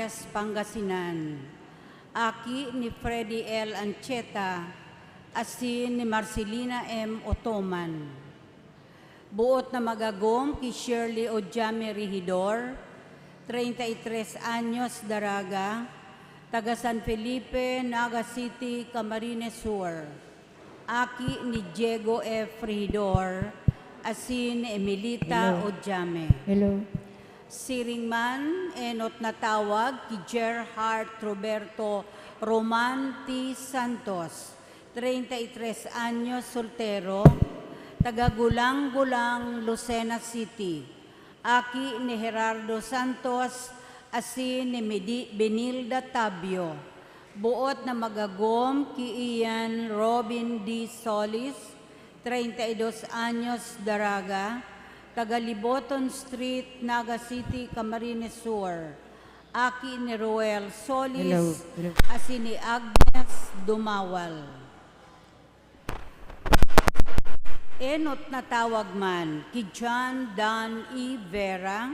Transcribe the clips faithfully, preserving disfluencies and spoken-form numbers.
Pangasinan, aki ni Freddy L. Ancheta asin ni Marcelina M. Otoman. Buot na magagom ki Shirley Ojame Regidor, treinta y tres anyos, daraga, taga San Felipe, Naga City, Camarines Sur, aki ni Diego F. Regidor asin ni Emilita Hello. Ojame. Hello. Siring man, enot na tawag ki Gerhard Roberto Roman T. Santos, treinta y tres anyos, soltero, taga Gulang-Gulang, Lucena City, aki ni Gerardo Santos asin ni Medi-, Benilda Tabio. Buot na magagom ki Ian Robin D. Solis, treinta y dos anyos, daraga, taga Liboton Street, Naga City, Camarines Sur, aki ni Roel Solis Hello. Hello. asin ni Agnes Dumawal. Enot na tawag man ki John Dan E. Vera,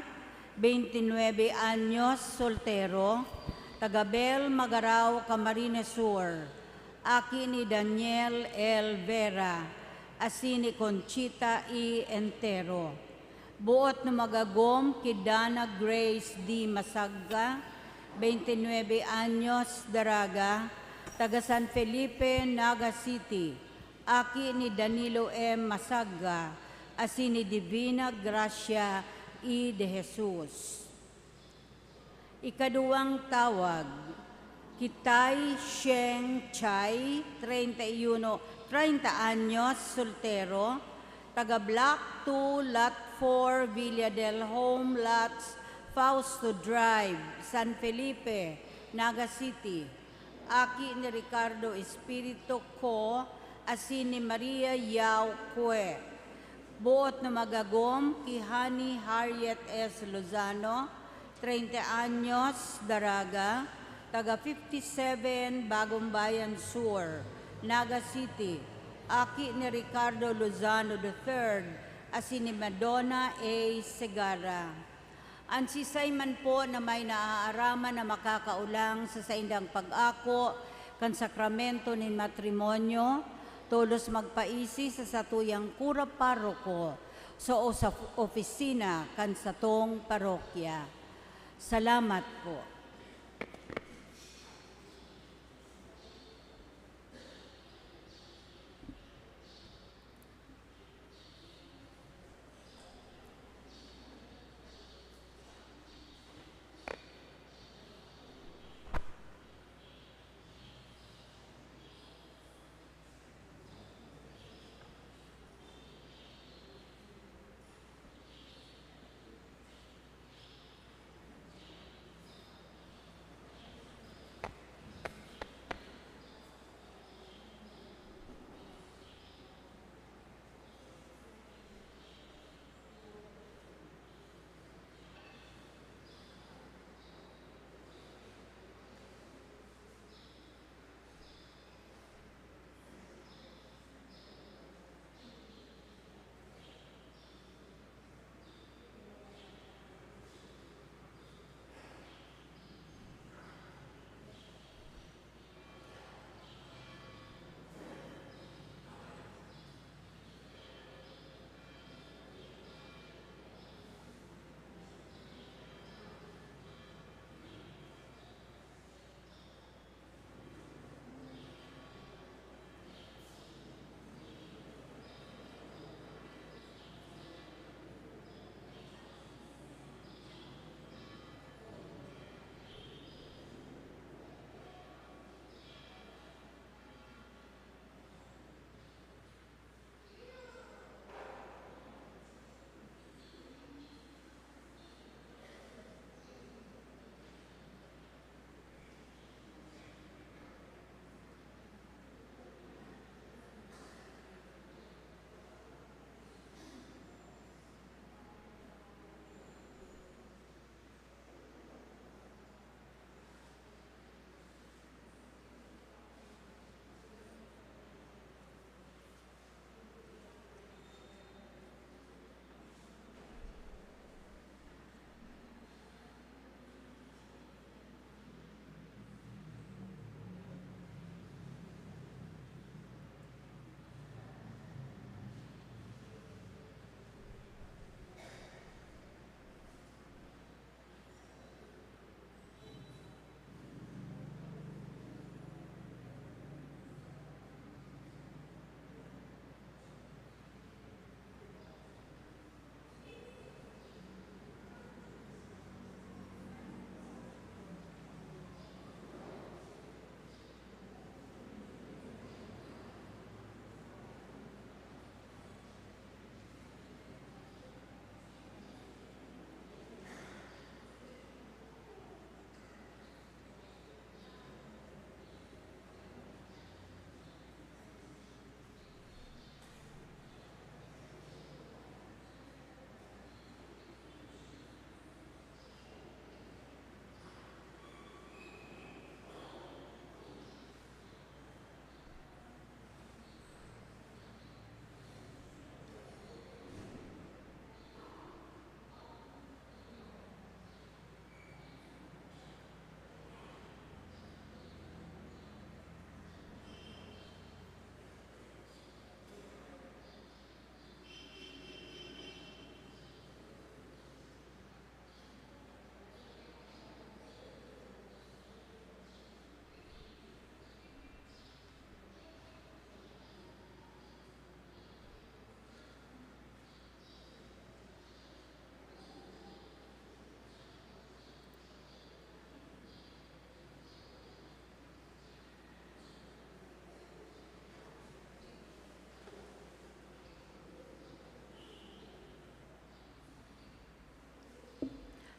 veintinuebe anyos, soltero, taga Bel Magarao, Camarines Sur, aki ni Daniel L. Vera asin ni Conchita E. Entero. Buot na magagom ki Dana Grace D. Masagga, veintinuebe anyos, daraga, taga San Felipe, Naga City, aki ni Danilo M. Masagga asin ni Divina Gracia E. De Jesus. Ikaduwang tawag, ki Tai Sheng Chai, treinta y uno, treinta anyos, soltero, taga Block two, Lot four, Villa del Home Lots, Fausto Drive, San Felipe, Naga City, aki ni Ricardo Espiritu Co. asin ni Maria Yao Cue. Buot na magagom ki Honey Harriet S. Lozano, treinta anyos, daraga, taga fifty-seven Bagong Bayan Sur, Naga City, aki ni Ricardo Lozano the third asin ni Madonna A. Segarra. An siisay man po na may naaaraman na makakaolang sa saindang pag-ako kan sakramento nin matrimonyo, tolos magpaisi sa satuyang kura paroko sa o-, sa opisina kan satong parokya. Salamat po.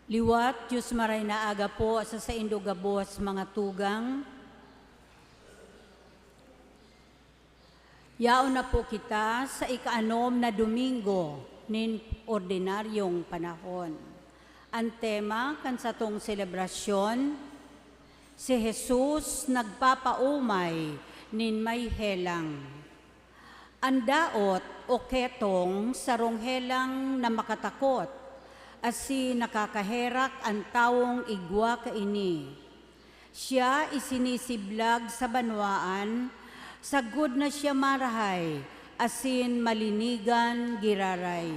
Liwat, Diyos maray na aga po sa saindo gabos, mga tugang. Yaon na po kita sa ikaanom na Domingo nin ordinaryong panahon. An tema kan satong selebrasyon, si Jesus nagpapaomay nin may helang. An daot o ketong sarong helang na makatakot asin nakakaherak an tawong igwa kaini. Siya isinisiblag sa banwaan, sagkod na siya marahay asin malinigan giraray.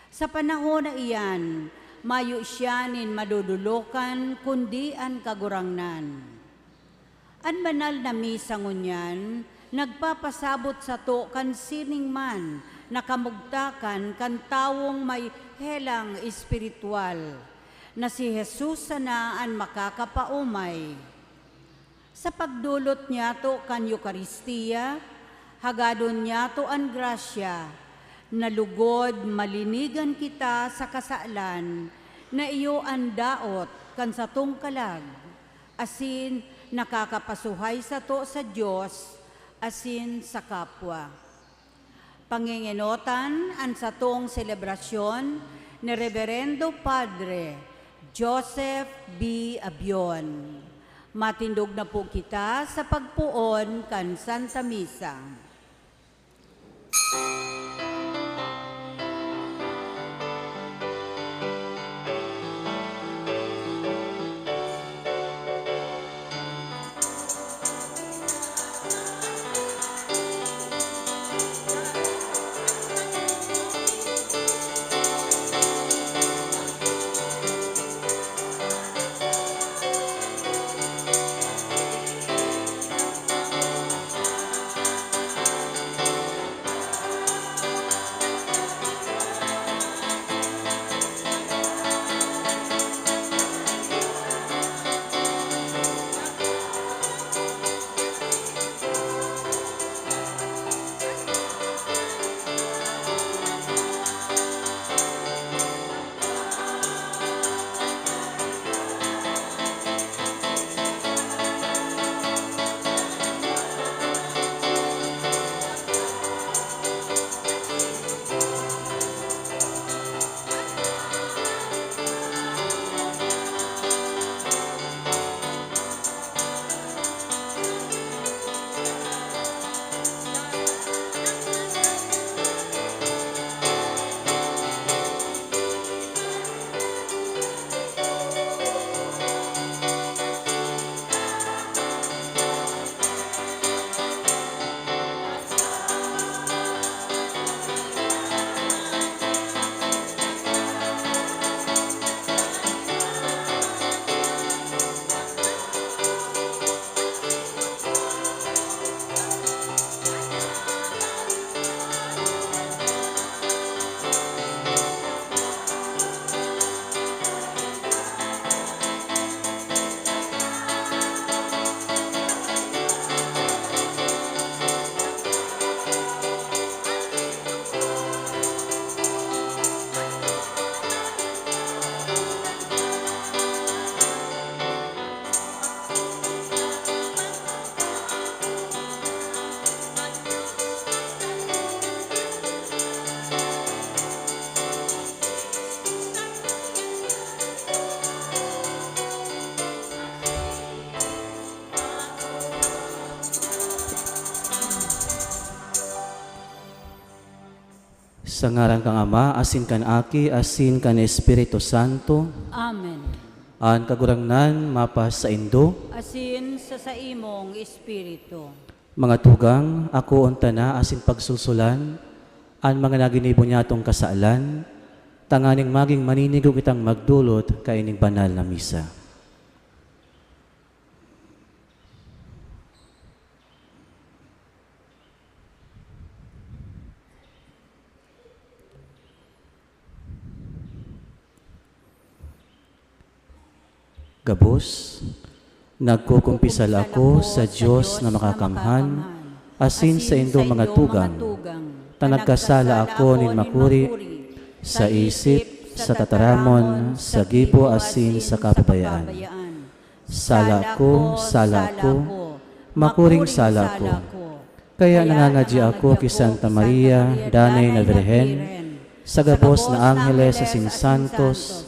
Sa panahon na iyan, mayo siya nin madodolokan kundi an Kagurangnan. An banal na misa ngunyan nagpapasabot sato kan sining man na kamugtakan kan tawong may helang espiritual, na si Jesus sana an makakapaomay. Sa pagdolot niyato kan Eukaristia, hagadon niyato an grasya na lugod malinigan kita sa kasalan na iyo an daot kan satong kalag, asin nakakapasuhay sato sa Dios asin sa kapwa. Pangingenotan an satong selebrasyon ni Reverendo Padre Joseph B. Abion. Matindog na po kita sa pagpoon kan Santa Misa. Sa ngaran kan Ama, asin kan Aki, asin kan Espiritu Santo. Amen. An Kagurangnan mapasaindo. Asin sa saimong espiritu. Mga tugang, akoon ta na asin pagsulsulan an mga naginibo niyatong kasalan, tanganing magin maninigo kitang magdolot kaining banal na misa. Gabos, nagkukumpisal ako sa Dios na makakamhan, asin saindo mga tugang, ta nagkasala ako nin makuri sa isip, sa tataramon, sa gibo asin sa kapabayaan. Sala ko, sala ko, makuring sala ko. Kaya nangangadya ako ki Santa Maria, Danay na Birhen, sa gabos na angheles asin santos,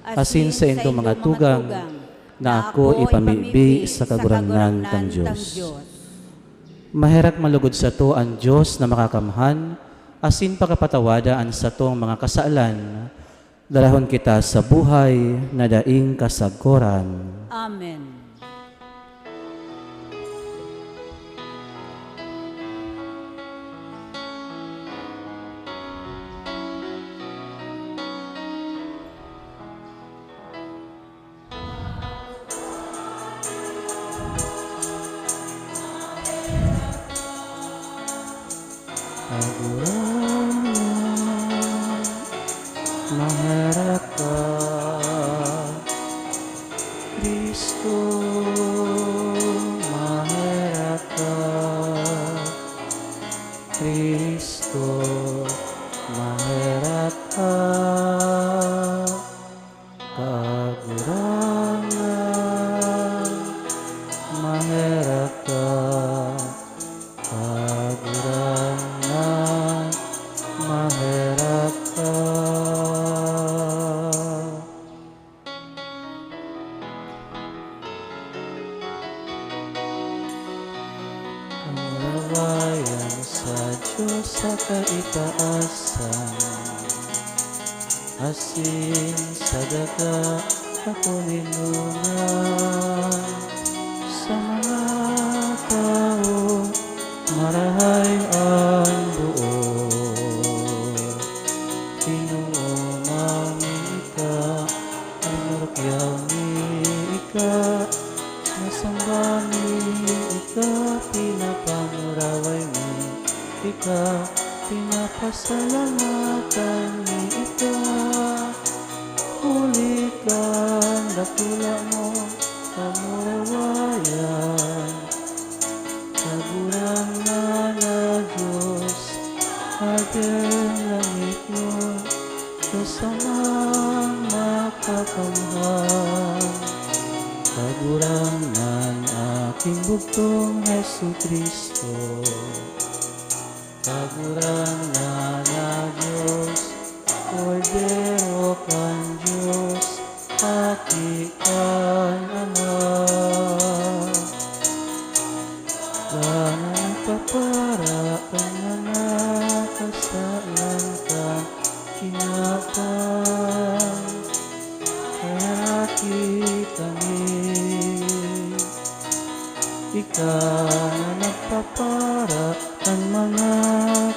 asin sa indong mga tugang, na ako ipamibi sa Kagurangnan kan Dios. Maherak malugod sato an Dios na Makakamhan, asin pakapatawada an satong mga kasalan, darahon kita sa buhay na daing kasagkoran. Amen. Kagurangnan, maherak ka. Cristo, maherak ka. Cristo, maherak ka. Kagurangnan, maherak ka. Kagurangnan, maherak ka. Kamurawayan sa Dios sa kaitaasan, asin sa daga na koninungan, sa mga tawo marahay an buot. Ginoo, mami ika, minurukyaw mi ika, nasamba mi ika, pinapamuraway mi ika, pinapasalamatan mi ika. Huli kan dakula mong kamurawayan, Kagurangnan na Dios, Hadeng langitnon, Dios Amang makakamhan, Kagurangnan, aking bugtong Jesu-Cristo. Kagurangnan na Dios, Kordero kan Dios, Aki kan Ama. Danay nagpapara kan mga kasalan kan kinaban, kaya aki kami. Ika na nagpapara kan mga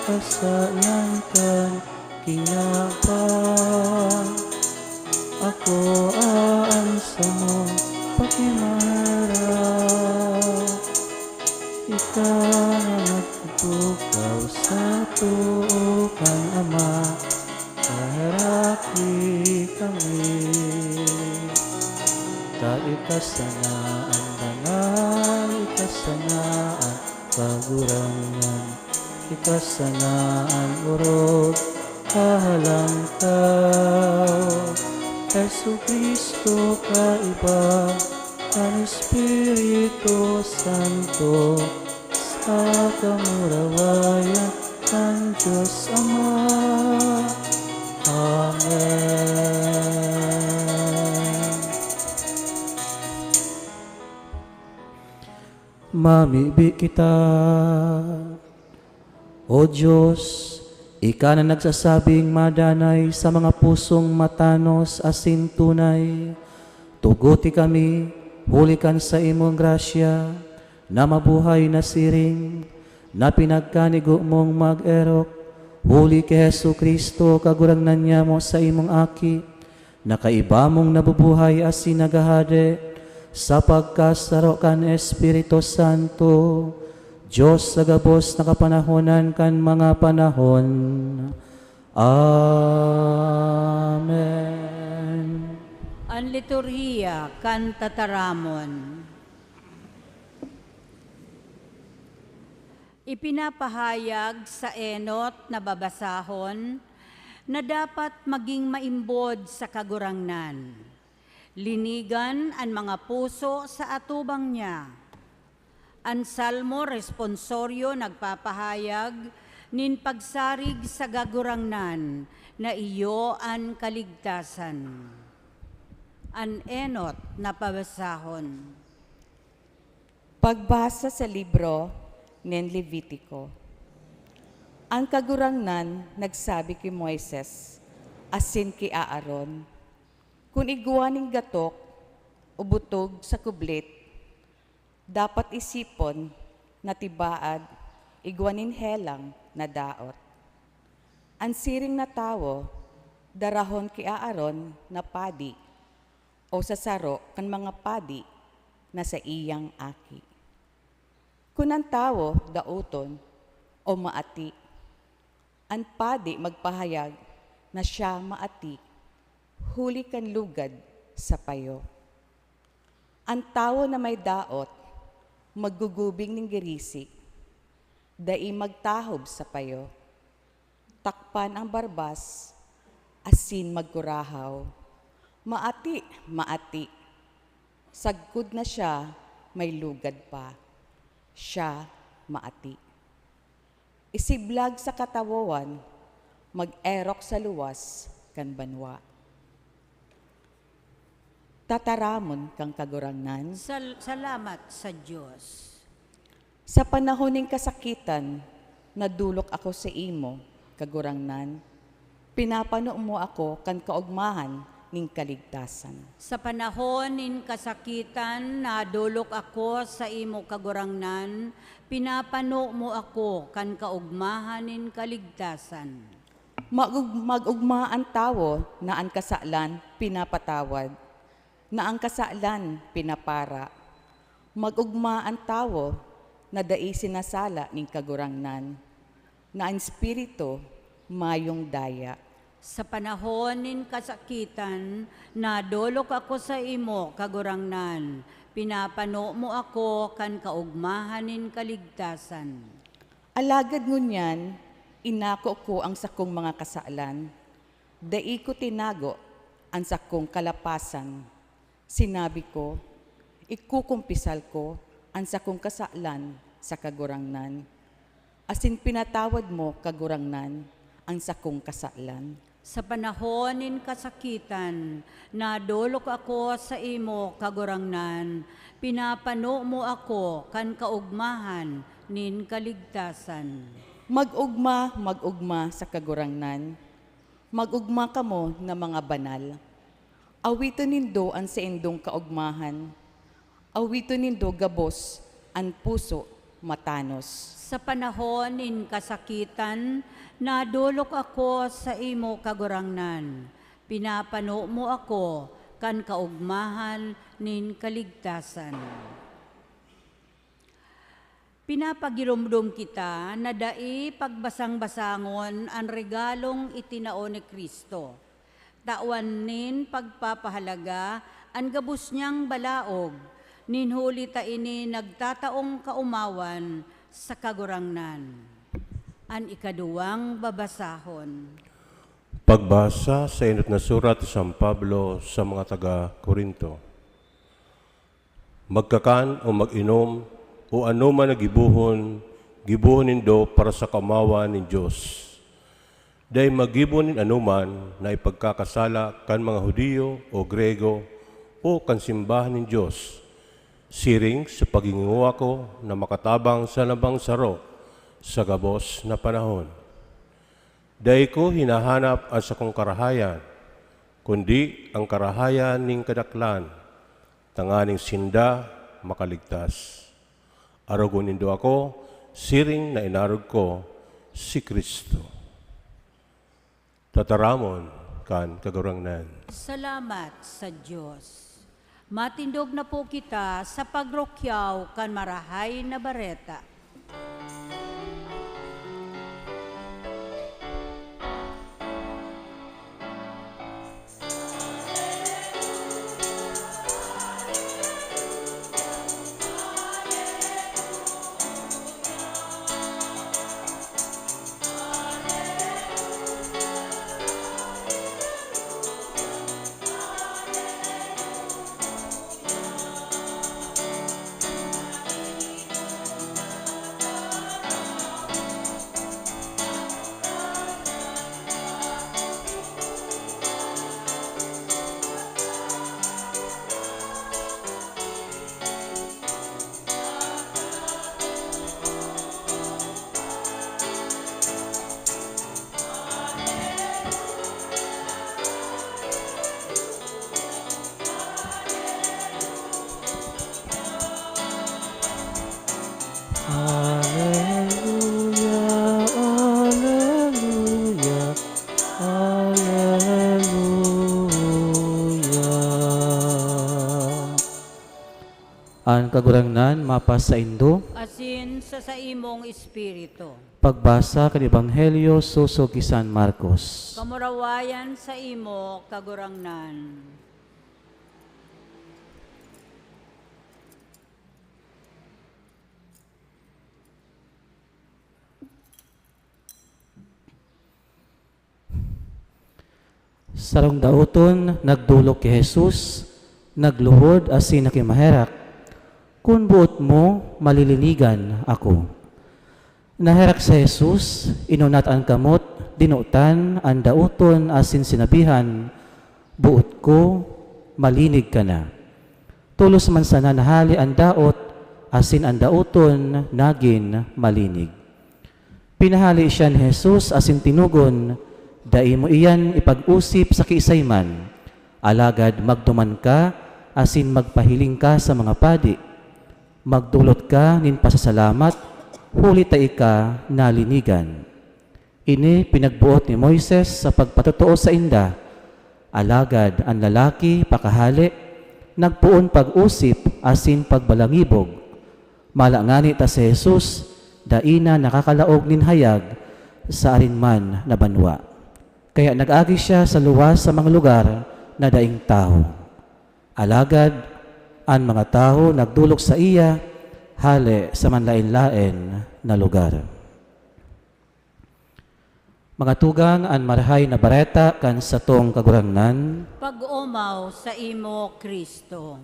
kasalan kan kinaban, akoa an samong pakimaherak. Ika na nagtutukaw sa too kan Ama, kaheraki kami. Ta ika sana an danay, ika sana an Kagurangnan, ika sana an orog, Kahalangkaw, Jesu-Cristo, kaiba kan Espiritu Santo, sa kamurawayan kan Dios Ama. Amen. Mamibi kita. O Dios, ika na nagsasabing madanay sa mga pusong matanos asin tunay, tuguti kami huli kan saimong grasya na mabuhay na siring, na pinagkanigo mong mag-erok, huli ki Jesu-Cristo, Kagurangnan nyamo, saimong Aki, na kaiba mong nabubuhay asin naghahade sa pagkasaro kan Espiritu Santo, Dios sa gabos na kapanahonan kan mga panahon. Amen. An liturhiya kan tataramon. Ipinapahayag sa enot na babasahon Na dapat maging maimbod sa Kagurangnan. Linigan an mga puso sa atubang niya. An Salmo Responsorio nagpapahayag nin pagsarig sa Kagurangnan na iyo an kaligtasan. An enot na pabasahon. Pagbasa sa libro nin Levitico. An Kagurangnan nagsabi ki Moises asin ki Aaron, "Kun igwa nin gatok o butog sa kublit, dapat isipon na tibaad igwa nin helang na daot. An siring na tawo darahon ki Aaron na padi o sa saro kan mga padi na saiyang aki. Kun an tawo daoton o maati, an padi magpahayag na siya maati huli kan lugad sa payo. An tawo na may daot maggugubing nin girisi, dai magtahob sa payo. Takpan an barbas asin magkurahaw, 'Maati, maati!' Sagkod na siya may lugad pa, siya maati. Isiblag sa katawoan, mag-erok sa luwas kan banwa. Tataramon kan Kagurangnan. Sal-, salamat sa Dios. Sa panahon nin kasakitan, nadolok ako saimo, Kagurangnan, pinapano mo ako kan kaogmahan nin kaligtasan. Sa panahon nin kasakitan, nadolok ako saimo, Kagurangnan, pinapano mo ako kan kaogmahan nin kaligtasan. Mag-, mag-ogma an tawo na an kasalan pinapatawad, na an kasalan pinapara. Mag-ogma an tawo na dai sinasala nin Kagurangnan, na an espiritu mayong daya. Sa panahon nin kasakitan, nadolok ako saimo, Kagurangnan, pinapano mo ako kan kaogmahan nin kaligtasan. Alagad ngunyan, inako ko an sakong mga kasalan, dai ko tinago an sakong kalapasan. Sinabi ko, "Ikukumpisal ko an sakong kasalan sa Kagurangnan," asin pinatawad mo, Kagurangnan, an sakong kasalan. Sa panahon nin kasakitan, nadolok ako saimo, Kagurangnan, pinapano mo ako kan kaogmahan nin kaligtasan. Mag-ogma, mag-ogma sa Kagurangnan. Mag-ogma kamo na mga banal. Awiton nindo an saindong kaogmahan. Awiton nindo gabos an puso matanos. Sa panahon nin kasakitan, nadolok ako saimo, Kagurangnan. Pinapano mo ako kan kaogmahan nin kaligtasan. Pinapagiromdom kita na dai pagbasang-basangon an regalong itinao ni Cristo. Tawan nin pagpapahalaga an gabos niyang balaog, nin huli ta ini nagtataong kaomawan sa Kagurangnan. An ikaduwang babasahon. Pagbasa sa enot na surat ni San Pablo sa mga taga Corinto. Magkakan o mag-inom o anoman na gibohon, gibohon nindo para sa kaomawan nin Dios. Dai maggibo nin anoman na ipagkakasala kan mga Judio o Griyego o kan simbahan nin Dios, siring sa paghingowa ko na makatabang sa labang saro sa gabos na panahon. Dai ko hinahanap an sakong karahayan, kundi an karahayan nin kadaklan, tanganing sinda makaligtas. Arogon nindo ako, siring na inarog ko si Cristo. Tataramon kan Kagurangnan. Salamat sa Dios. Matindog na po kita sa pagrukyaw kan Marahay na Bareta. Hallelujah. An Kagurangnan mapasaindo. Asin sa saimong espiritu. Pagbasa kan Ebanghelyo sosog ki San Marcos. Kamurawayan saimo, Kagurangnan. Sarong daoton nagdolok ki Jesus, nagluhod asin nakimaherak, "Kun boot mo, malilinigan ako." Naherak si Jesus, inunat an kamot, dinotan an daoton asin sinabihan, "Boot ko, malinig ka na." Tolos man sana nahale an daot, asin an daoton nagin malinig. Pinahale siya ni Jesus asin tinugon, "Dai mo iyan ipag-osip sa kiisay man, alagad magduman ka asin magpahiling ka sa mga padi. Magdolot ka nin pasasalamat, huli ta ika nalinigan." Ini pinagboot ni Moises sa pagpatotoo sainda. Alagad an lalaki, pakahale, nagpoon pag-osip asin pagbalangibog. Mala ngani ta si Jesus dai na nakakalaog nin hayag sa arin man na banwa. Kaya nag-agi siya sa luwas sa mga lugar na daing tawo. Alagad an mga tawo nagdolok saiya hale sa manlaen-laen na lugar. Mga tugang, an Marahay na Bareta kan satong Kagurangnan. Pag-omaw saimo, Cristo.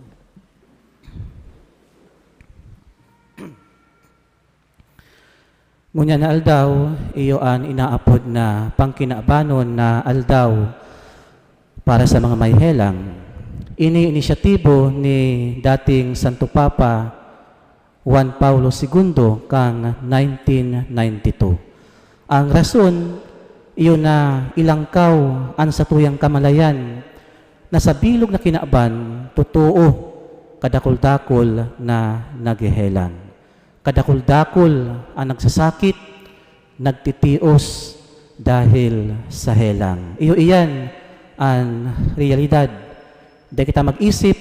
Ngunyan na aldaw, iyo an inaapod na pangkinabanon na aldaw para sa mga may helang. Ini inisyatibo ni dating Santo Papa Juan Paulo Segundo kan nineteen ninety-two. Ang rason, iyo na ilangkaw an satuyang kamalayan na sa bilog na kinaban, totoo, kadakul-dakul na naghehelang. Kadakul-dakul an nagsasakit, nagtitios dahil sa helang. Iyo iyan an realidad. Dai kita mag-isip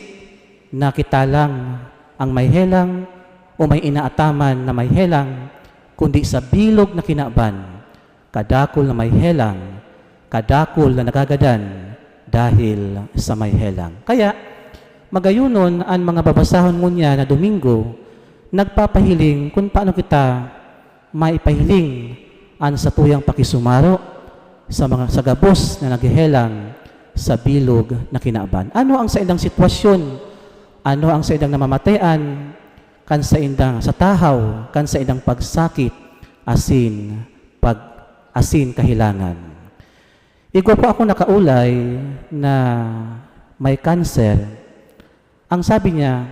na kita lang ang may helang o may inaataman na may helang, kundi sa bilog na kinaban, kadakul na may helang, kadakul na nagagadan dahil sa may helang. Kaya, magayonon an mga babasahon ngunyan na Domingo, nagpapahiling kun paano kita maipahiling an satuyang pakisumaro sa mga, sa gabos na naghehelang sa bilog na kinaban. Ano ang saindang sitwasyon? Ano ang saindang namamatean kan saindang, sa tahaw kan saindang pagsakit asin pag-, asin kahelangan? Igwa po ako nakaulay na may kanser. Ang sabi niya,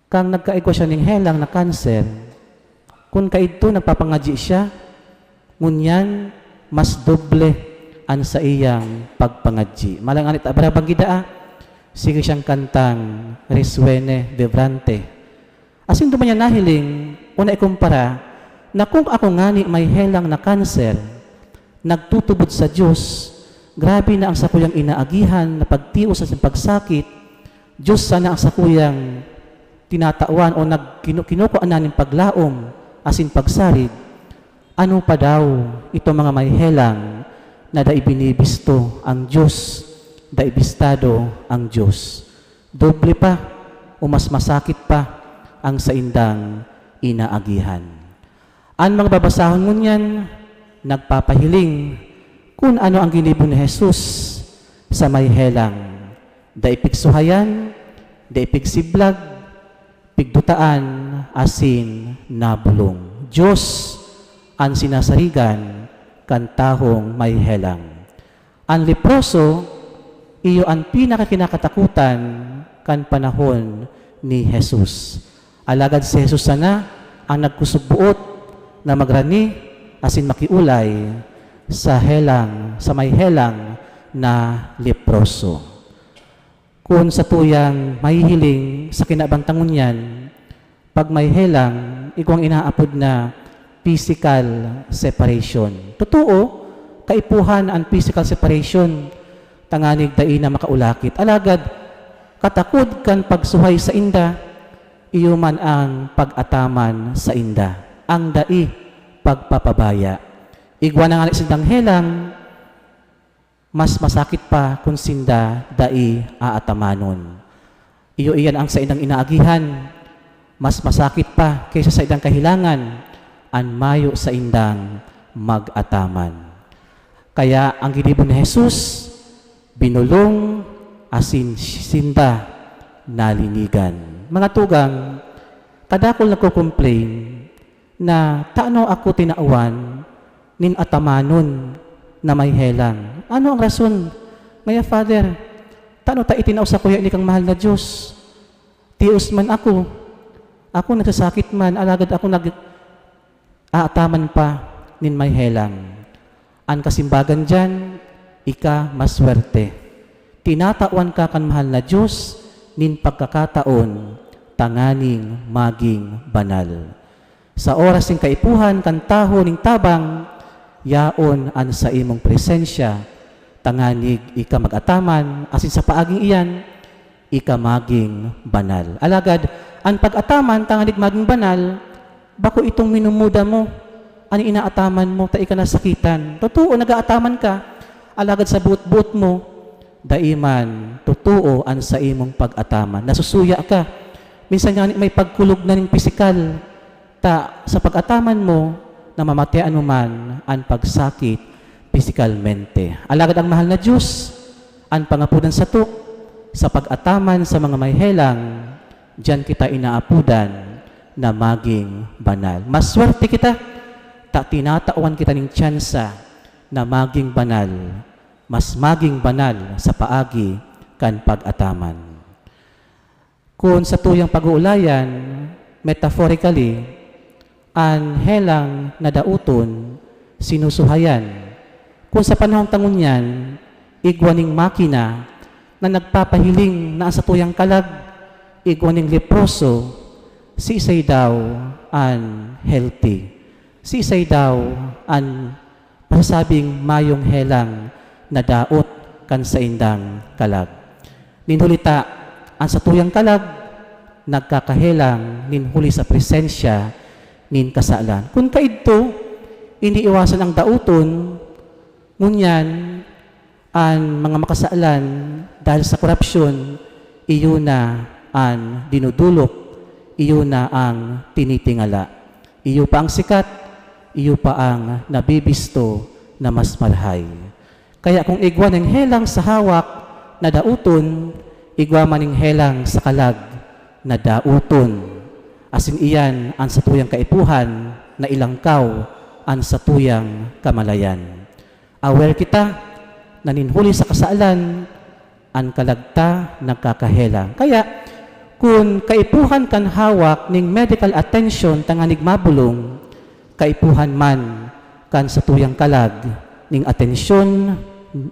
kan nagkaigwa siya ning helang na kanser, kun kaidto nagpapangadyi siya, ngunyan mas doble an saiyang pagpangadyi. Malang anit, barabang gida, ah, sige siyang kantang Resuene Vibrante. Asin duman niya nahiling o naikumpara na kung ako ngani may helang na kanser, nagtutubod sa Dios, grabe na ang sakuyang inaagihan na pagtios asin pagsakit, Dios sana ang sakuyang tinatawan o nag-, kinu-, kinukua na nin paglaom asin pagsarig. Ano pa daw itong mga may helang na dai binibisto ang Dios, dai bistado ang Dios? Doble pa o mas masakit pa ang saindang inaagihan. An mga babasahon ngunyan nagpapahiling kun ano ang ginibo ni Jesus sa may helang. Dai pigsuhayan, dai pigsiblag, pigdutaan, asin nabolong. Dios an sinasarigan kan tahong may helang. An leproso, iyo an pinakakinakatakutan kan panahon ni Jesus. Alagad si Jesus sana an nagkusog-boot na magrani asin makiulay sa helang, sa may helang na leproso. Kun satuyang mahihiling sa kinabantangon niyan, pag may helang, igwang inaapod na physical separation. Totoo, Kaipuhan an physical separation, tanganing dai na makaulakit. Alagad, katakod kan pagsuhay sainda, iyo man ang pag-ataman sainda, ang dai pagpapabaya. Igwa na ngani sindang helang, mas masakit pa kun sinda dai aatamanon. Iyo iyan ang saindang inaagihan, mas masakit pa kaysa saindang kahelangan an mayo saindang mag-ataman. Kaya ang ginibo ni Jesus, binolong asin sinda nalinigan. Mga tugang, kadakul nagko-complain na, "Tano ako tinawan nin atamanon na may helang? Ano ang rason?" Ngaya, "Father, tano ta itinao sakuya ini kan mahal na Dios? Tios man ako. Ako nagsasakit man, alagad ako nag-aataman pa nin may helang." An kasimbagan diyan, ika maswerte. Tinatawan ka kan mahal na Dios nin pagkakataon tanganing magin banal. Sa oras nin kaipuhan kan tawo nin tabang, yaon an saimong presensya, tanganing ika mag-ataman, asin sa paaging iyan, ika magin banal. Alagad, an pag-ataman tanganing magin banal, bako itong minumuda mo, an inaataman mo, ta ika nasakitan. Totoo, nag-aataman ka, alagad sa boot-boot mo, dai man totoo an saimong pag-ataman. Nasusuya ka. Minsan nga may pagkulog na nin pisikal, ta sa pag-ataman mo, namamatean mo man an pagsakit pisikalmente. Alagad ang mahal na Dios, an pangapodan sato, sa pag-ataman sa mga may helang, diyan kita inaapodan na magin banal. Maswerte kita, ta tinatawan kita nin tsansa na magin banal, mas magin banal sa paagi kan pag-ataman. Kun satuyang pag-uulayan, metaphorically, an helang na daoton, sinusuhayan. Kun sa panahon ta ngunyan, igwa ning makina na nagpapahiling na an satuyang kalag igwa ning leproso, siisay daw an healthy? Siisay daw an masasabing mayong helang na daot kan saindang kalag? Nin huli ta, an satuyang kalag nagkakahelang nin huli sa presensya nin kasalan. Kun kaidto, iniiwasan ang daoton, ngunyan, an mga makasalan dahil sa korapsyon, iyo na an dinudulok, iyo na ang tinitingala. Iyo pa ang sikat, iyo pa ang nabibisto na mas marhay. Kaya kung igwa ning helang sa hawak na daoton, igwa man ning helang sa kalag na daoton. Asin iyan an satuyang kaipuhan na ilangkaw an satuyang kamalayan. Aware kita na nin huli sa kasalan, an kalag ta nagkakahelang. Kaya, kun kaipuhan kan hawak ning medical attention tanganing mabolong, kaipuhan man kan satuyang kalag ning atensyon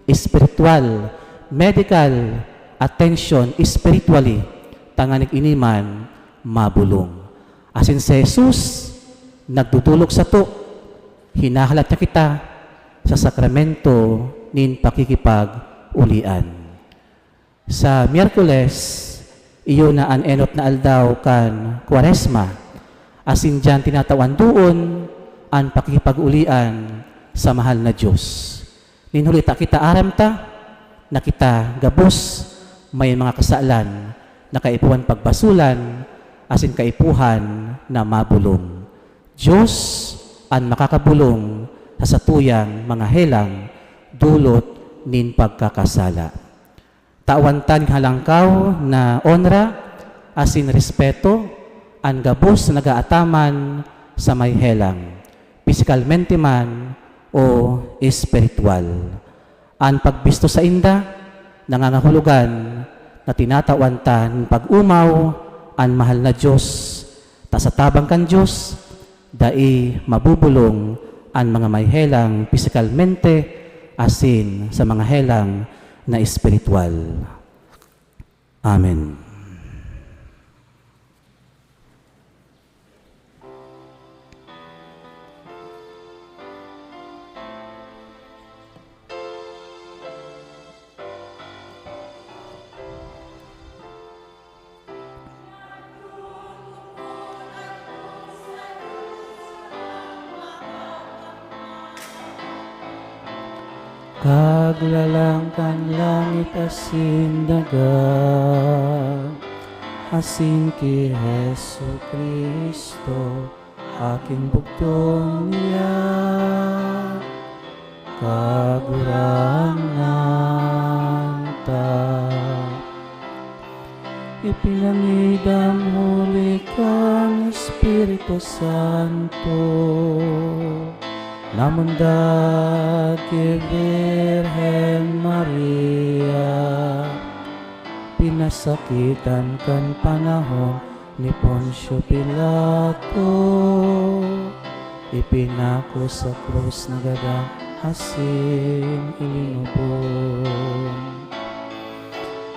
espiritual, medical attention spiritually, tanganing ini man mabolong. Asin si Jesus, nagdudulok sato, hinahalat niya kita sa sakramento nin pakikipag-ulian. Sa Miyerkules, iyo na an enot na aldaw kan Kwaresma, asin diyan tinatawan doon an pakikipag-ulian sa mahal na Diyos. Nin huli ta kita aram ta na kita gabos may mga kasalan na kaipuhan pagbasolan asin kaipuhan na mabolong. Diyos an makakabolong sa satuyang mga helang dulot nin pagkakasala. Tawan ta nin halangkaw na onra asin respeto an gabos na nag-aataman sa may helang, pisikalmente man o espiritual. An pagbisto sainda, nangangahulugan na tinatawan ta nin pag-omaw an mahal na Diyos, ta sa tabang kan Diyos, dai mabubolong an mga may helang pisikalmente asin sa mga helang na espiritual. Amen. Naglalang kan langit asin daga, asin ki Jesu-Cristo, aking bugtong niya, Kagurangnan ta. Ipinangidam huli kan Espiritu Santo, namundag ki Birhen Maria, pinasakitan kan panahon ni Poncio Pilato, ipinako sa krus, nagadan asin ilinubong.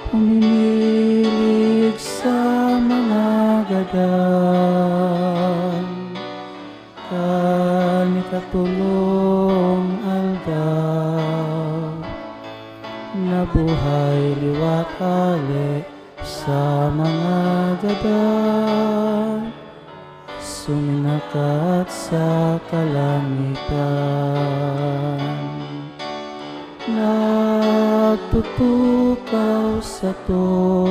Huminilig sa mga gadan, kan ikatolong aldaw, nabuhay liwat hale sa mga gadan, suminakat sa kalangitan. Nagtutukaw sa too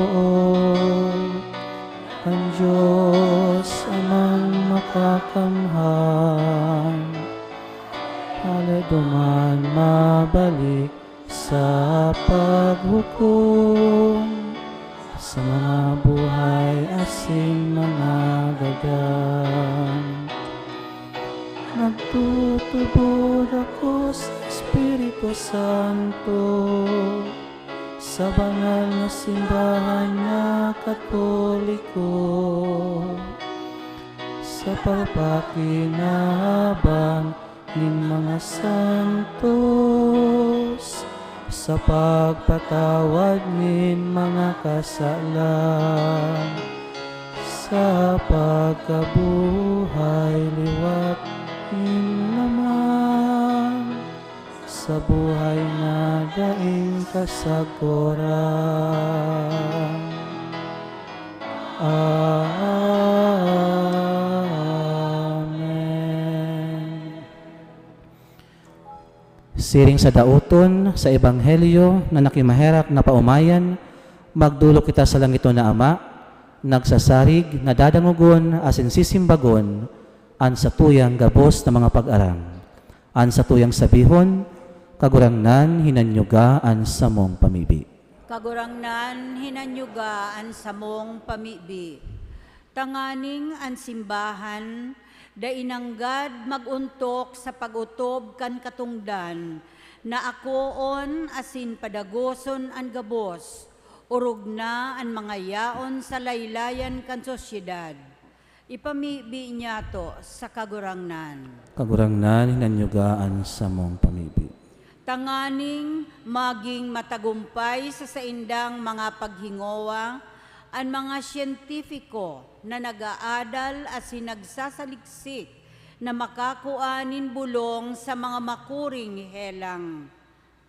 kan Diyos Amang Makakamhan, hale duman mabalik sa paghukom sa mga buhay asin mga gadan. Nagtutubod ako sa Espiritu Santo, sa banal na simbahan na Katoliko, sa pagpakinabang nin mga santos, sa pagpatawad nin mga kasalan, sa pagkabuhay liwat nin laman, sa buhay na daing kasakoran. Amen. Siring sa daoton, sa ebanghelyo na nakimaherak na paomayan, magdolok kita sa langiton na Ama, nagsasarig, nadadangogon, asin sisimbagon an satuyang gabos na mga pag-aram. An satuyang sabihon, Kagurangnan, hinanyuga an samong pamibi. Kagurangnan, hinanyuga an samong pamibi. Tanganing an simbahan dai nanggad mag-ontok sa pag-otob kan katongdan na akoon asin padagoson an gabos, orog na an mga yaon sa laylayan kan sosyedad. Ipamibi niyato sa Kagurangnan. Kagurangnan, hinanyuga an samong pamibi. Tanganing magin matagumpay sa saindang mga paghingowa an mga siyentipiko na nag-aadal asin nagsasaliksik na makakua nin bolong sa mga makuring helang.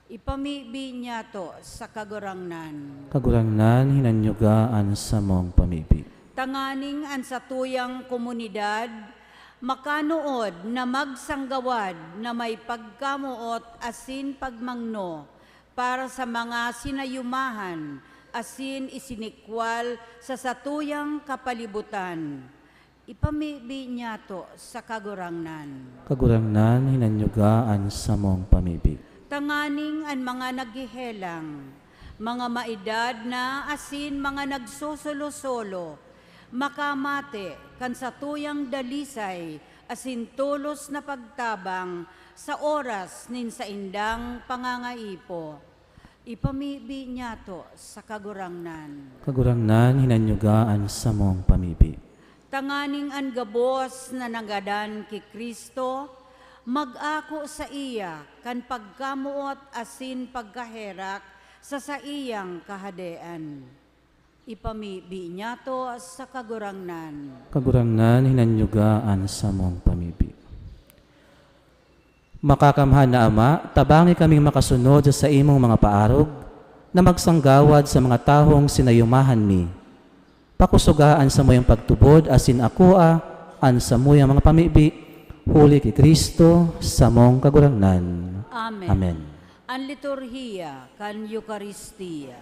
Ipamibi niyato sa Kagurangnan. Kagurangnan, hinanyuga an samong pamibi. Tanganing an satuyang komunidad makanuod na magsanggawad na may pagkamoot asin pagmangno para sa mga sinayumahan asin isinikwal sa satuyang kapalibutan. Ipamibi niyato sa Kagurangnan. Kagurangnan, hinanyuga an samong pamibi. Tanganing an mga naghehelang, mga maedad na asin mga nagsusolo-solo, makamate kan satuyang dalisay asin tolos na pagtabang sa oras nin saindang pangangaipo. Ipamibi niyato sa Kagurangnan. Kagurangnan, hinanyuga an samong pamibi. Tanganing an gabos na nagadan ki Cristo mag-ako saiya kan pagkamoot asin pagkaherak sa saiyang Kahadean. Ipamibi niyato sa Kagurangnan. Kagurangnan, hinanyuga an samong pamibi. Makakamhan na Ama, tabangi kaming makasunod sa saimong mga paarog na magsanggawad sa mga tawong sinayumahan mi. Pakusoga an samuyang pagtubod asin akoa an samuyang mga pamibi, huli ki Cristo, samong Kagurangnan. Amen. Amen. An liturhiya kan Eukaristia.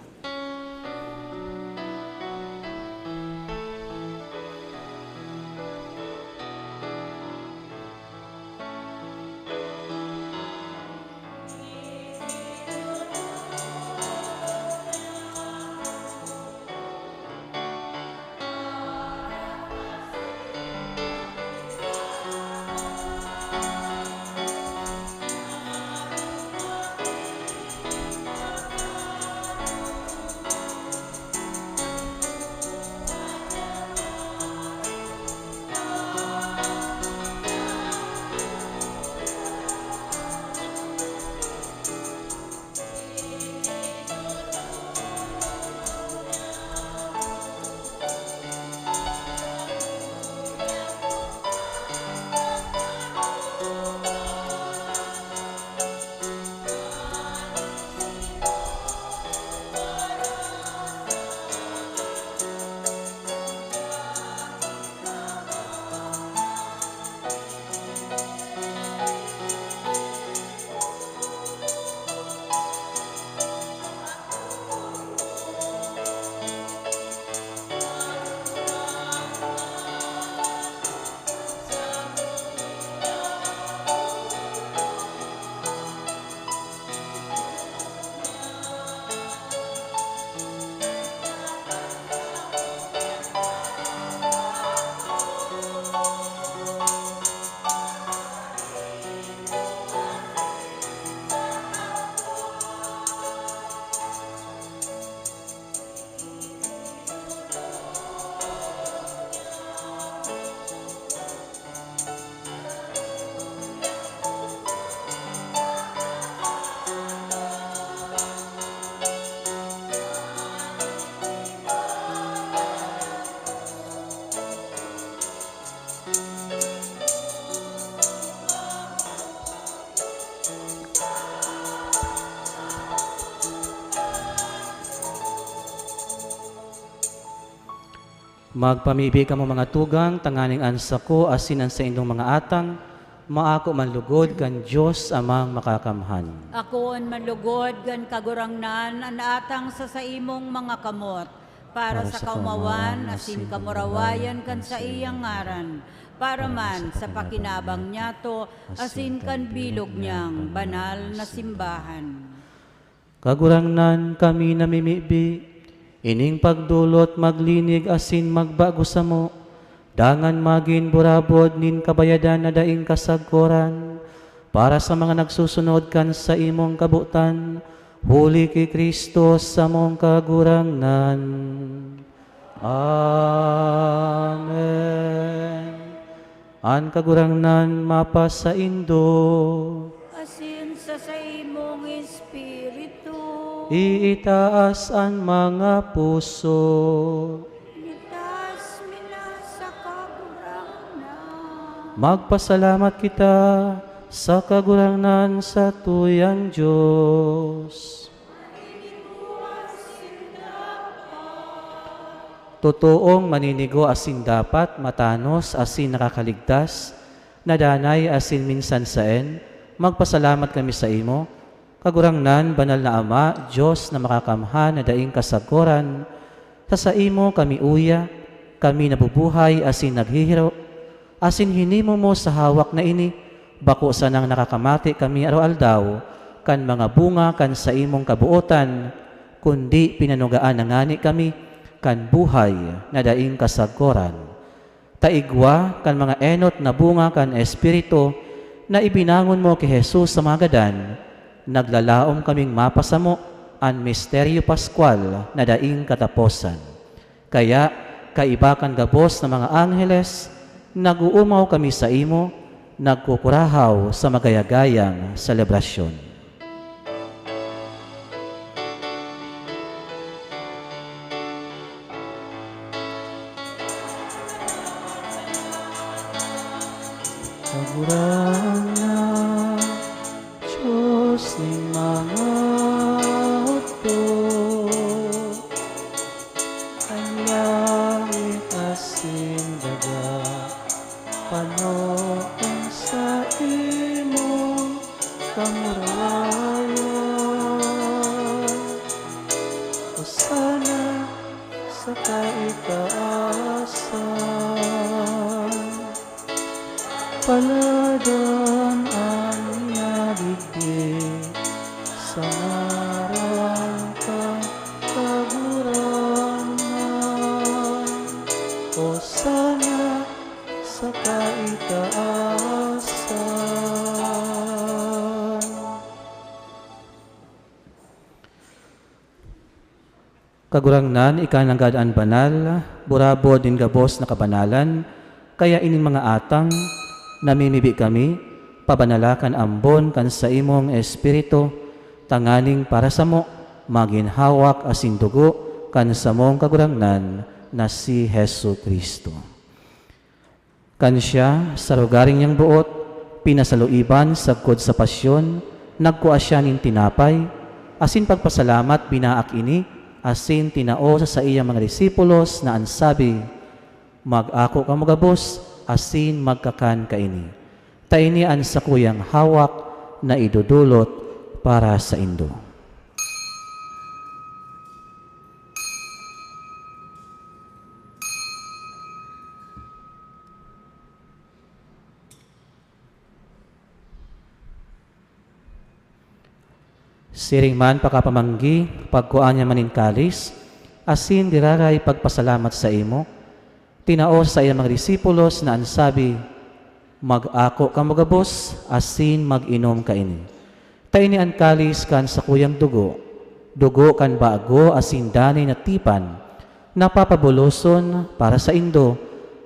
Magpamibi kamo, mga tugang, tanganing an sako asin an saindong mga atang maako man lugod kan Dios Amang Makakamhan. Akoon man lugod kan Kagurangnan an atang sa saimong mga kamot, para sa kaumawan asin kamurawayan kan saiyang ngaran, para man sa pakinabang niyato asin kan bilog niyang banal na simbahan. Kagurangnan, kami namimibi ining pagdolot, maglinig asin magbago samo, dangan magin burabod nin kabayadan na daing kasagkoran, para sa mga nagsusunod kan saimong kabotan, huli ki Cristo samong Kagurangnan. Amen. An Kagurangnan mapasaindo. Asin sa saimong espiritu. Iitaas an mga puso. Itaas mi na sa Kagurangnan. Magpasalamat kita sa Kagurangnan, satuyang Dios. Totoong maninigo asin dapat, matanos asin nakakaligtas, na danay asin minsan saen, magpasalamat kami saimo, Kagurangnan, Banal na Ama, Dios na Makakamhan na daing kasagkoran. Sa saimo kami uya, kami nabubuhay asin naghihiro, asin hinimo mo sa hawak na ini, bako sanang nakakamate kami aroaldaw kan mga bunga kan saimong kabootan, kundi pinanugaan na ngani kami kan buhay na daing kasagkoran. Ta igwa kan mga enot na bunga kan Espiritu na ibinangon mo ki Jesus sa mga gadan, naglalaom kaming mapasamo an misteryo paskwal na daing kataposan. Kaya, kaiba kan gabos na mga angheles, nag-oomaw kami saimo, nagkukurahaw sa magayagayang selebrasyon. Kagurangnan, Dios nin mga hotdog, an langit asin daga, panoon sa imong kamurawayan. Sana sa kaitaasan, paladan an nadigdi sa ngaran kan Kagurangnan. Hosana sa kaitaasan. Kagurangnan, ika nanggad an banal, burabod nin gabos na kabanalan, kaya ining mga atang, namimibi kami, pabanala kan ambon kan saimong Espiritu, tanganing para samo, magin hawak asin dugo kan samong Kagurangnan na si Jesu-Cristo. Kan siya, sa lugaring niyang boot, pinasaluiban sagkod sa pasyon, nagkua siya nin tinapay, asin pagpasalamat, binaak ini, asin tinao sa saiyang mga disipulos na an sabi, "Mag-ako kamo gabos, asin magkakan kaini. Ta ini an sakuyang hawak na idodolot para saindo." Siring man pakapamanggi, pagkua niya man nin kalis, asin giraray pagpasalamat saimo, tinao sa saiyang mga disipulos na an sabi, "Mag-ako kamo gabos, asin mag-inom kaini. Ta ini an kalis kan sakuyang dugo, dugo kan bago asin danay na tipan, na papabuloson para saindo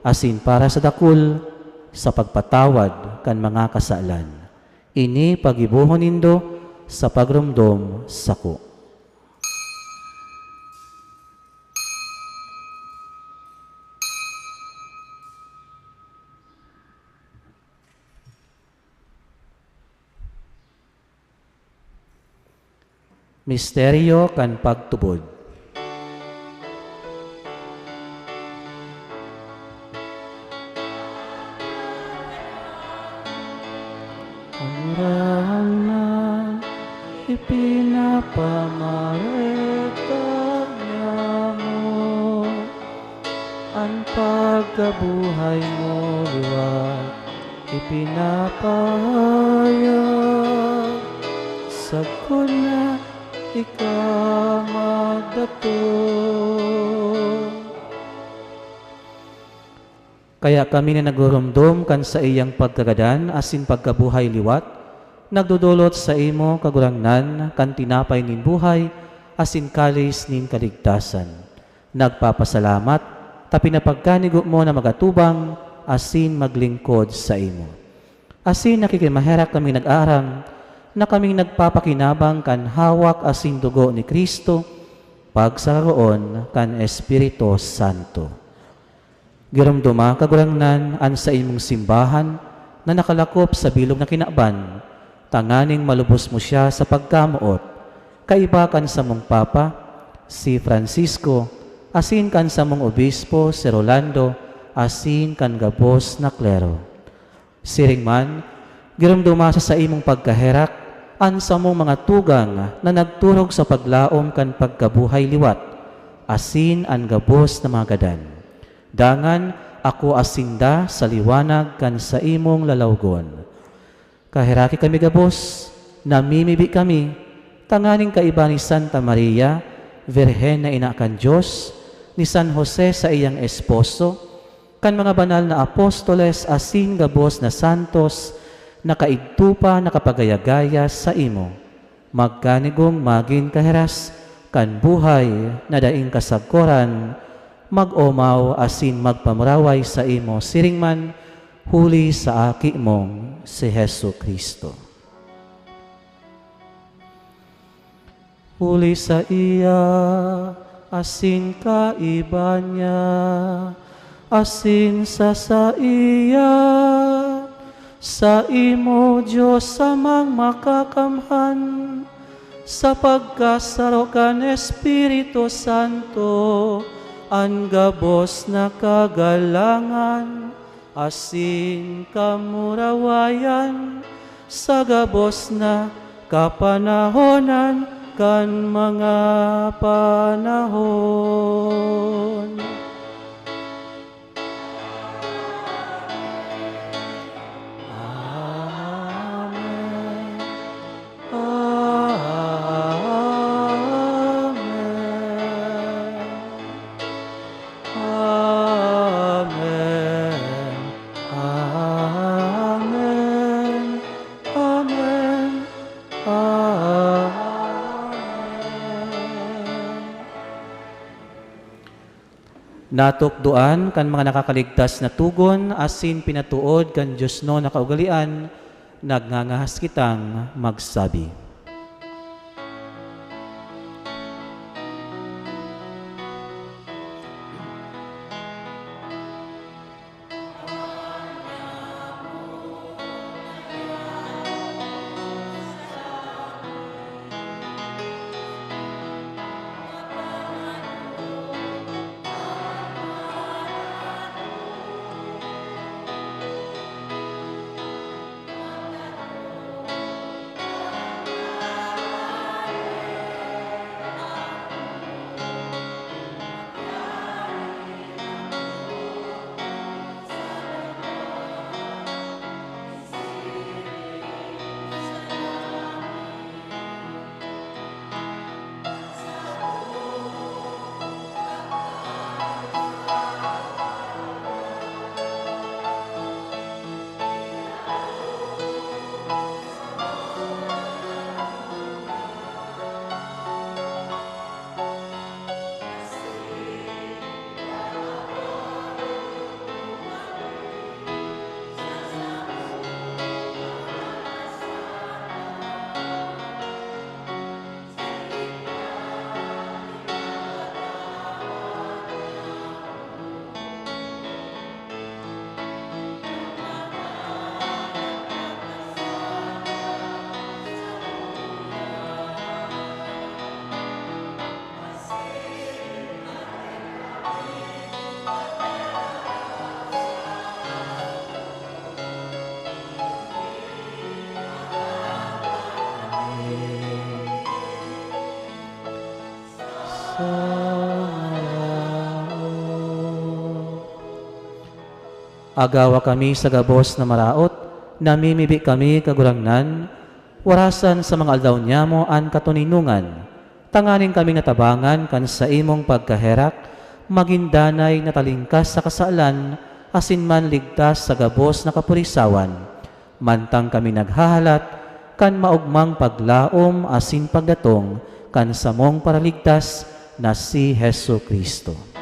asin para sa dakul sa pagpatawad kan mga kasalan. Ini paggibohon nindo sa pagromdom sako." Misteryo kan pagtubod. Kagurangnan, ipinapamareta niamo an pagkabuhay mo liwat ipinapahayag, sagkod na ika magdatong. Kaya kami na nagruromdom kan saiyang pagkagadan asin pagkabuhay liwat, nagdodolot saimo, Kagurangnan, kan tinapay nin buhay asin kalis nin kaligtasan. Nagpapasalamat ta pinapagkanigo mo na magatubang asin maglingkod saimo. Asin nakikimaherak kaming nag-aarang na kaming nagpapakinabang kan hawak asin dugo ni Cristo, pagsararoon kan Espiritu Santo. Giromdoma, Kagurangnan, an saimong simbahan na nakalakop sa bilog na kinaban, tanganing malubos mo siya sa pagkamoot, kaiba kan samong Papa, si Francisco, asin kan samong Obispo, si Rolando, asin kan gabos na klero. Siring man, giromdoma sa saimong pagkaherak an samong mga tugang na nagturog sa paglaom kan pagkabuhay liwat, asin an gabos na mga gadan. Dangan, akoa sinda sa liwanag kan saimong lalawgon. Kaheraki kami gabos, namimibi kami, tanganing kaiba ni Santa Maria, Birhen na Ina kan Dios, ni San Jose, saiyang esposo, kan mga banal na apostoles asin gabos na santos na kaidto pa nakapagaya-gaya saimo, magkanigong magin kahiras kan buhay na daing kasagkoran, mag-omaw asin magpamuraway saimo siring man, huli sa Aki mong si Jesu-Cristo. Huli saiya, asin kaiba niya, asin sa saiya, saimo, Dios Amang Makakamhan, sa pagkasaro kan Espiritu Santo, an gabos na kagalangan asin kamurawayan sa gabos na kapanahonan kan mga panahon. Amen. Amen. Amen. Amen. Amen. Amen. Natukdoan kan mga nakakaligtas na togon asin pinatood kan diosnon na kaugalean, nagngangahas kitang magsabi. Agawa kami sa gabos na maraot, namimibi kami, Kagurangnan, warasan sa mga aldaw niyamo an katoninongan, tanganing kaming natabangan kan saimong pagkaherak, magin danay na talingkas sa kasalan, asin manligtas sa gabos na kapurisawan, mantang kami naghahalat kan maogmang paglaom asin pagdatong kan samong Paraligtas na si Jesu-Cristo.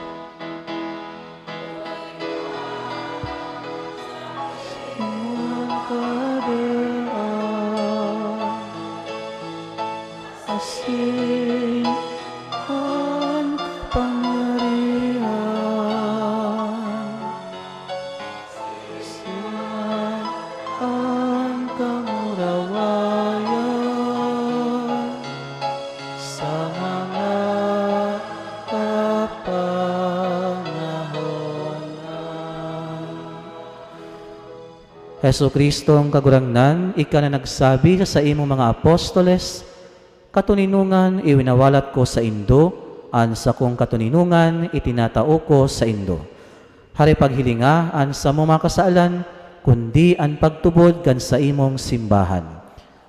Asin an kapangyarihan, sa an kamurawayan sa mga kapanahon. Jesu-Cristong Kagurangnan, ika na nagsabi sa saimong mga apostoles, "Katoninongan iwinawalat ko saindo, an sakong katoninongan itinatao ko saindo." Hare paghilinga an samong mga kasalan, kundi an pagtubod kan saimong simbahan.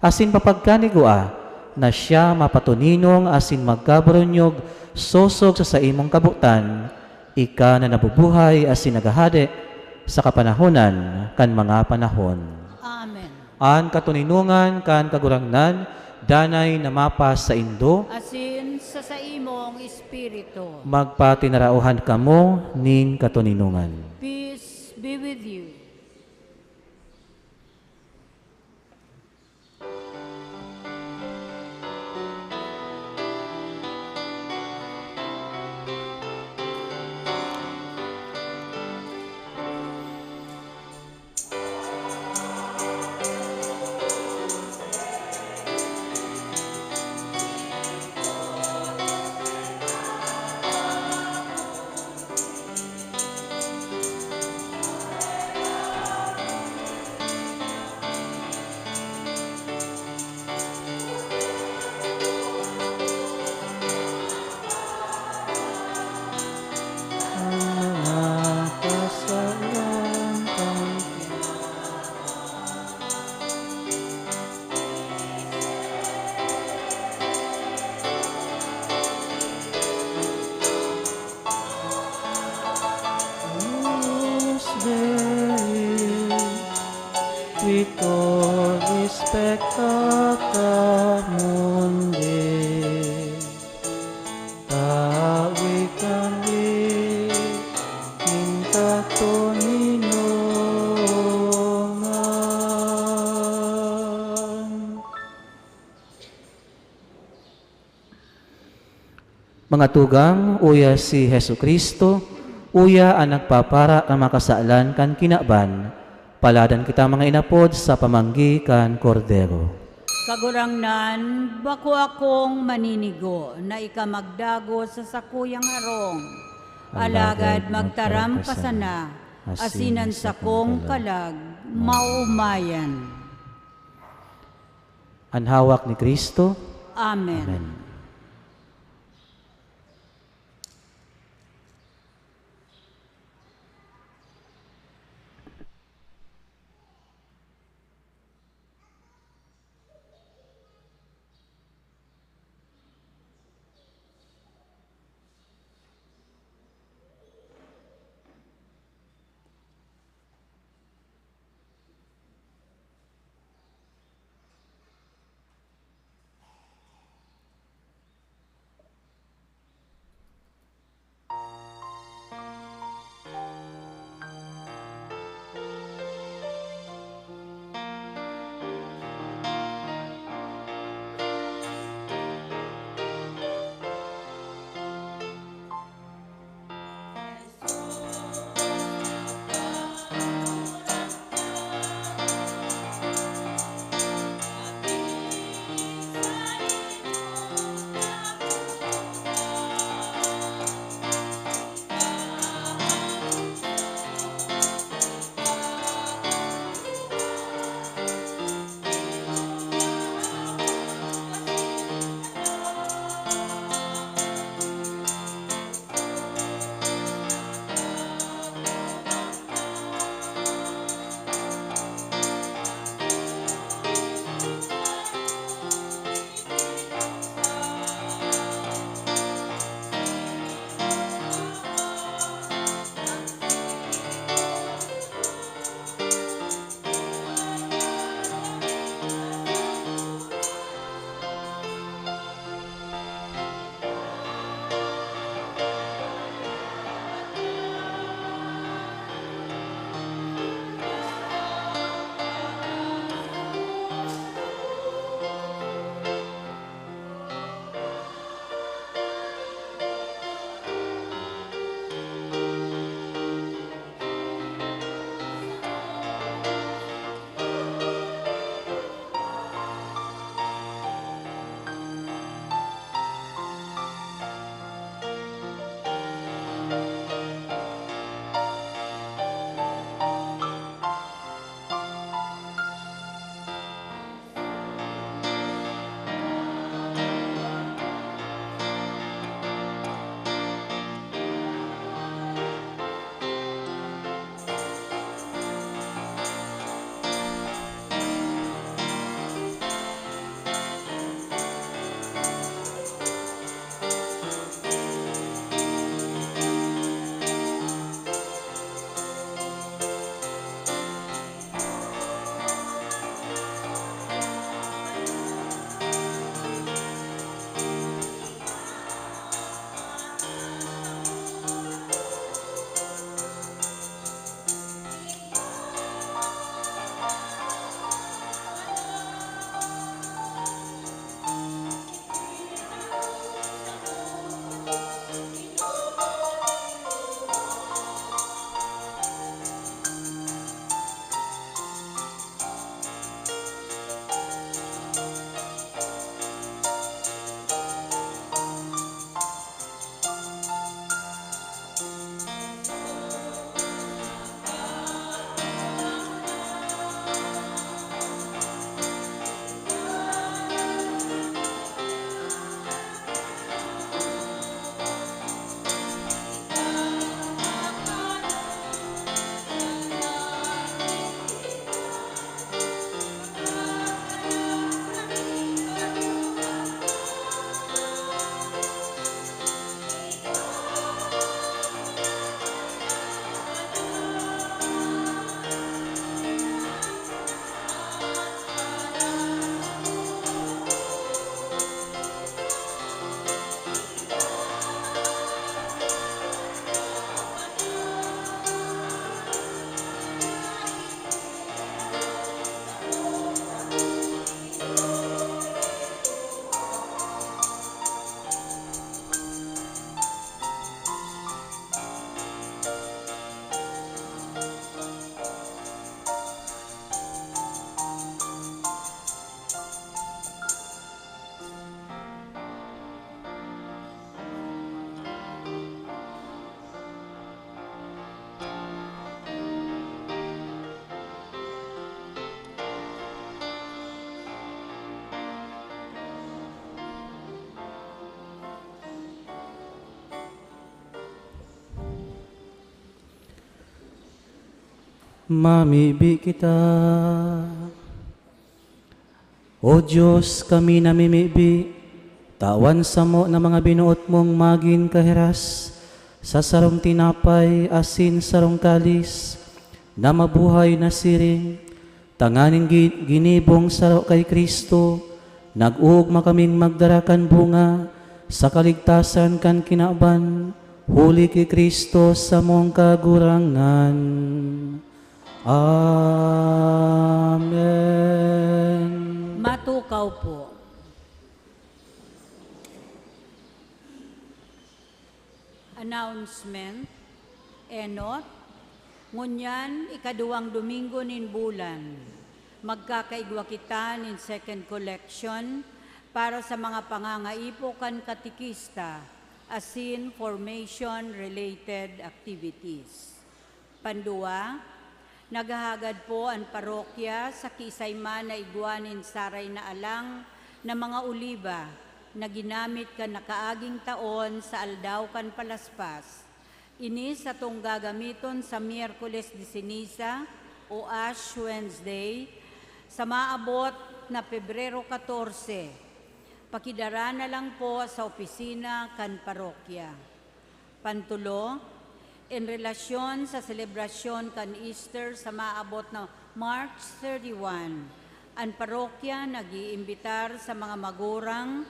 Asin papagkanigua na siya mapatoninong asin magkabarunyog sosog sa saimong kabotan, ika na nabubuhay asin naghahade sa kapanahonan kan mga panahon. Amen. An katoninongan kan Kagurangnan danay na mapasaindo. Asin sa saimong espiritu. Magpatinarauhan kamo nin katoninongan. Peace be with you. Victor Spectata Mundi, tawi kami nin katoninongan. Mga tugang, uya si Jesu-Cristo, uya an nagpapara kan mga kasalan kan kinaban. Paladan kita, mga inapod, sa pamanggi kan Kordero. Kagurangnan, bako akong maninigo na ika magdago sa sakuyang harong, alagad magtaram ka sana, asin an sakong kalag maomayan. An hawak ni Cristo. Amen. Amen. Mamibi kita. O Diyos, kami namimibi, tawan samo na mga binoot mong magin kahiras sa sarong tinapay asin sarong kalis na mabuhay na siring, tanganing gi-, ginibong saro kay Cristo, nag-oogma kaming magdara kan bunga sa kaligtasan kan kinaban, huli ki Cristo samong Kagurangnan. Amen. Matukaw po. Announcement, enot, ngunyan, ikaduwang Domingo nin bulan, magkakaigwa kita nin second collection para sa mga pangangaipo kan katekista asin formation-related activities. Pandua, naghahagad po an parokya sa kiisay man na igwa nin saray na alang na mga oliba na ginamit kan nakaaging taon sa Aldaw kan Palaspas. Ini satong gagamiton sa Miyerkules de Ceniza o Ash Wednesday, sa maabot na Pebrero katorse. Pakidara na lang po sa opisina kan parokya. Pantulo, en relasyon sa selebrasyon kan Easter sa maabot na March thirty-one, an parokya nag-iimbitar sa mga magurang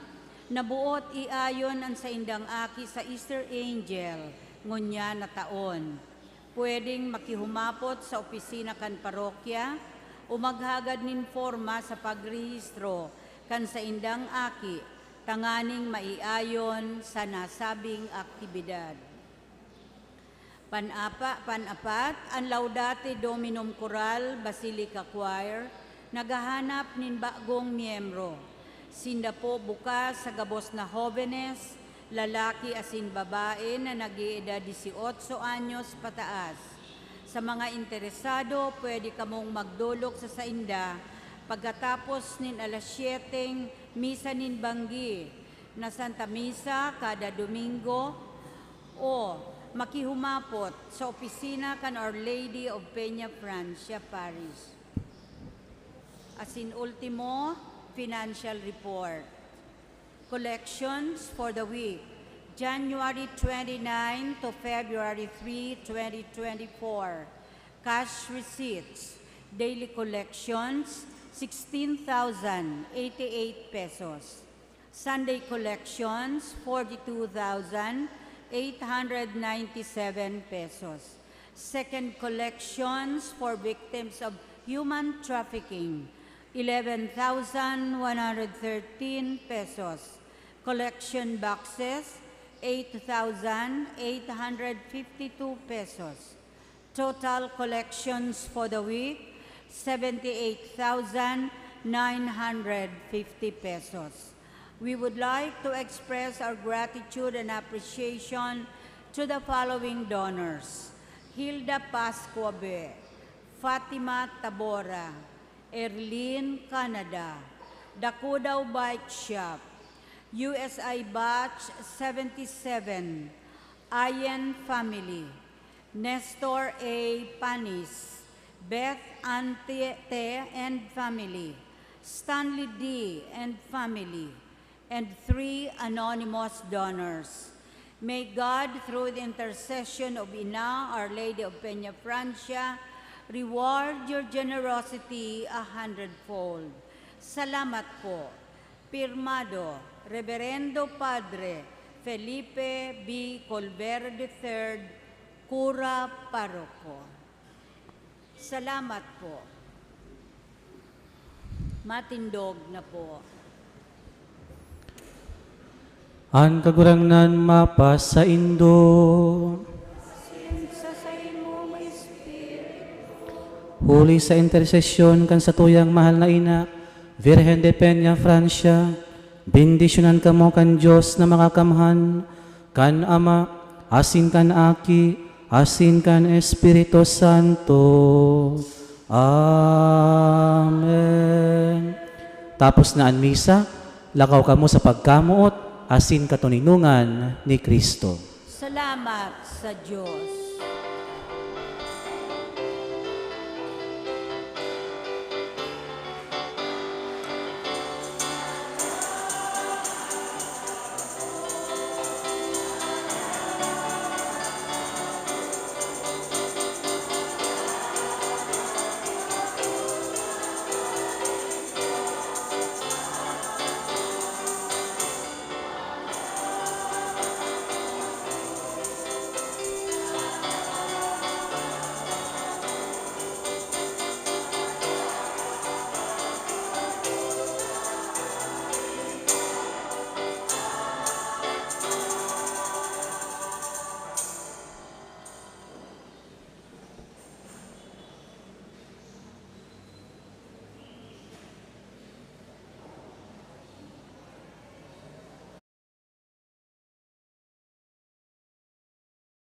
na buot iayon an saindang aki sa Easter Angel ngunyan na taon. Pwedeng makihumapot sa opisina kan parokya o maghagad nin porma sa pagrehistro kan saindang aki tanganing maiayon sa nasabing aktibidad. Panapa-, panapat, an Laudate Dominum Chorale Basilica Choir naghahanap nin bagong miyembro. Sinda po bukas sa gabos na hobenes, lalaki asin babae na nag-eedad dieciocho anyos pataas. Sa mga interesado, pwede kamong magdolok sa sainda pagkatapos nin alas siyeteng misa nin banggi na Santa Misa kada Domingo o makihumapot sa opisina kan Our Lady of Peña Francia Parish. Asin ultimo, financial report. Collections for the week, January twenty-nine to February three, twenty twenty-four. Cash receipts, daily collections, sixteen thousand eighty-eight pesos. Sunday collections, forty-two thousand eight hundred ninety-seven pesos. Second collections for victims of human trafficking, eleven thousand one hundred thirteen pesos. Collection boxes, eight thousand eight hundred fifty-two pesos. Total collections for the week, seventy-eight thousand nine hundred fifty pesos. We would like to express our gratitude and appreciation to the following donors: Hilda Pascua Be, Fatima Tabora, Erlin Canada, Dakudao Bike Shop, U S I Batch seventy-seven, Ayen family, Nestor A. Panis, Beth Ante and family, Stanley D. and family, and three anonymous donors. May God, through the intercession of Ina, Our Lady of Peña Francia, reward your generosity a hundredfold. Salamat po. Pirmado, Reverendo Padre Felipe B. Colbert the third, Kura Paroko. Salamat po. Matindog na po. An Kagurangnan mapasaindo. Sa saimo may espiritu. Huli sa intersesyon kan satuyang mahal na ina, Virgen de Peña Francia, bendisyonan kamo kan Dios na Makakamhan, kan Ama, asin kan Aki, asin kan Espiritu Santo. Amen. Tapos na an misa, lakaw kamo sa pagkamoot asin katoninongan ni Cristo. Salamat sa Dios.